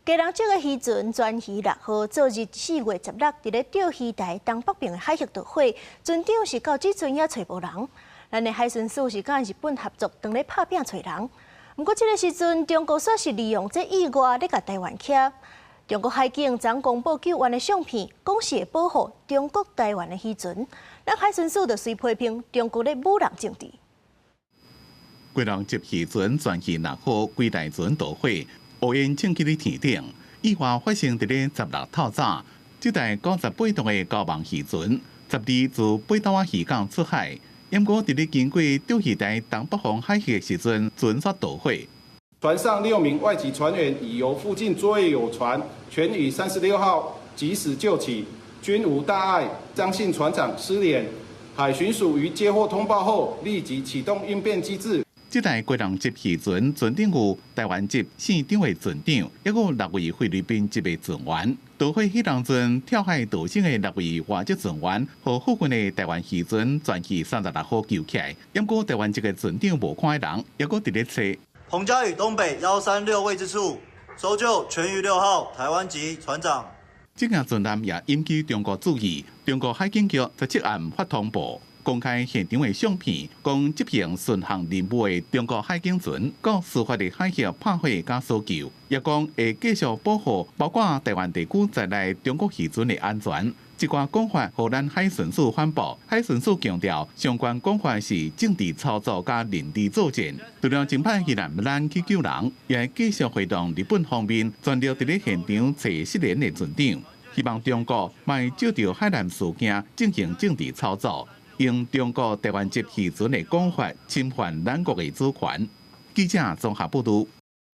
基隆籍的漁船專漁六號，昨日4月16，佇咧釣魚台東北邊的海域著火，船長是到這陣也揣無人。咱的海巡署是佮日本合作，當咧拍拚揣人。毋過這个時陣，中國煞是利用這意外咧共台灣徛。中國海警昨公布救援的相片，講是會保護中國台灣的漁船。咱海巡署就隨批評中國咧舞弄政治。基隆籍漁船專漁六號規台船著火，烏煙瘴氣咧天頂，意外發生佇咧16透早，這台98噸的高網漁船，12自八斗仔漁港出海，毋過佇咧經過釣魚台東北方海域的時陣，船煞著火。船上六名外籍船員已由附近作業有船全宇36號及時救起，均無大礙。張姓船長失聯，海巡署於接獲通報後立即啟動應變機制。這台基隆籍漁船船頂有台灣籍姓張的船長，抑閣有六位菲律賓籍的船員。著火彼當陣跳海逃生的六位外籍船員，予附近的台灣漁船專漁36號救起來。毋過台灣籍的船長無看彼人，抑閣佇咧揣。彭佳嶼東北136位置處搜救全漁6號台灣籍船長。這件船難也引起中國注意，中國海警局17暗發通報，公開現場的相片，講執行巡航任務的中國海警船，到事發的海域拍火佮搜救，也講會繼續保護包括台灣地區在內中國漁船的安全。這寡講法，予咱海巡署反駁，海巡署強調，相關講法是政治操作佮認知作戰。除了前擺彼難咱去救人，也會繼續會動日本方面全力佇咧現場揣失聯的船長，希望中國莫藉著海難事件進行政治操作，用中國台灣籍漁船的講法侵犯咱國的主權。記者綜合報導。